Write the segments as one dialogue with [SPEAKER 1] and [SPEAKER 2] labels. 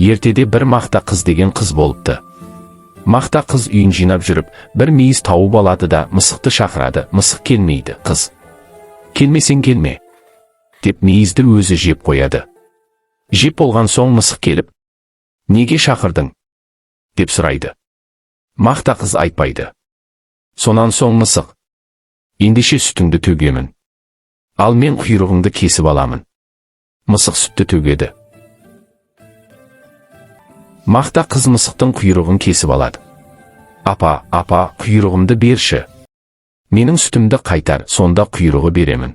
[SPEAKER 1] Ертеде бір Мақта қыз деген қыз болыпты. Мақта қыз үйін жинап жүріп, бір мейіз тауып алады да, мысықты шақырады. Мысық келмейді. Қыз: «Келмесең, келме», – деп, мейізді өзі жеп қояды. Жеп болған соң мысық келіп: «Неге шақырдың?» – деп сұрайды. Мақта қыз айтпайды. Сонан соң мысық: «Ендеше сүтіңді төгемін, ал мен құйрығыңды кесіп аламын». Мысық сүтті төгеді. Мақта қыз мысықтың құйрығын кесіп алады. «Апа, апа, құйрығымды берші, менің сүтімді қайтар, сонда құйрығы беремін».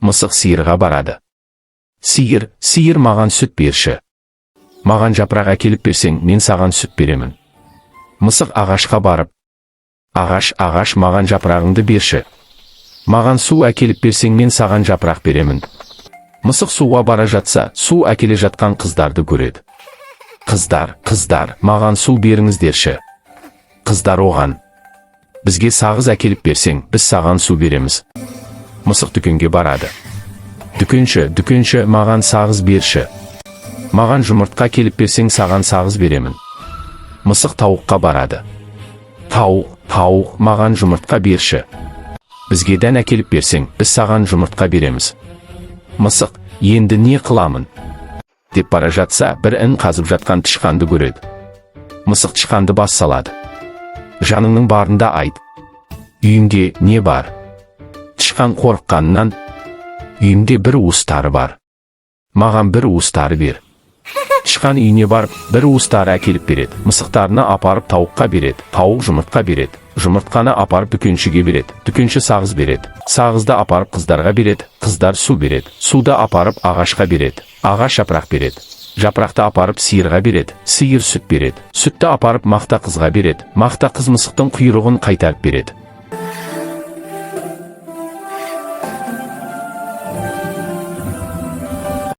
[SPEAKER 1] Мысық сиырға барады. «Сиыр, сиыр, маған сүт берші. Маған жапырақ әкеліп берсең, мен саған сүт беремін». Мысық ағашқа барып: «Ағаш, ағаш, маған жапырағыңды берші. Маған су әкеліп берсең, мен саған жапырақ беремін». Мысық суға бара жатса, су әкеле жатқан қыздарды көреді. «Қыздар, қыздар, маған су беріңіздерші». Қыздар оған: «Бізге сағыз әкеліп берсең, біз саған су береміз». Мысық дүкенге барады. «Дүкенші, дүкенші, маған сағыз берші. Маған жұмыртқа келіп берсең, саған сағыз беремін». Мысық тауыққа барады. «Тауық, тауық, маған жұмыртқа берші. Бізге дән әкеліп берсең, біз саған жұмыртқа береміз». Мысық: «Енді не қыламын?» – деп бара жатса, бір ін қазып жатқан тышқанды көреді. Мысық тышқанды бас салады: «Жаныңның барында айт, үйіңде не бар?» Тышқан қорыққанынан: «Үйімде бір уыс тары бар, маған бір уыс тары бер». Тышқан үйіне барып, бір уыс тары әкеліп береді. Мысық тарыны апарып тауыққа береді. Тауық жұмыртқа береді. Жұмыртқаны апарып дүкеншіге береді. Дүкенші сағыз береді. Сағызды апарып қыздарға береді. Қыздар су береді. Суды апарып ағашқа береді. Ағаш жапырақ береді. Жапырақты апарып сиырға береді. Сиыр сүт береді. Сүтті апарып Мақта қызға береді. Мақта қыз мысықтың құйрығын қайтарып береді.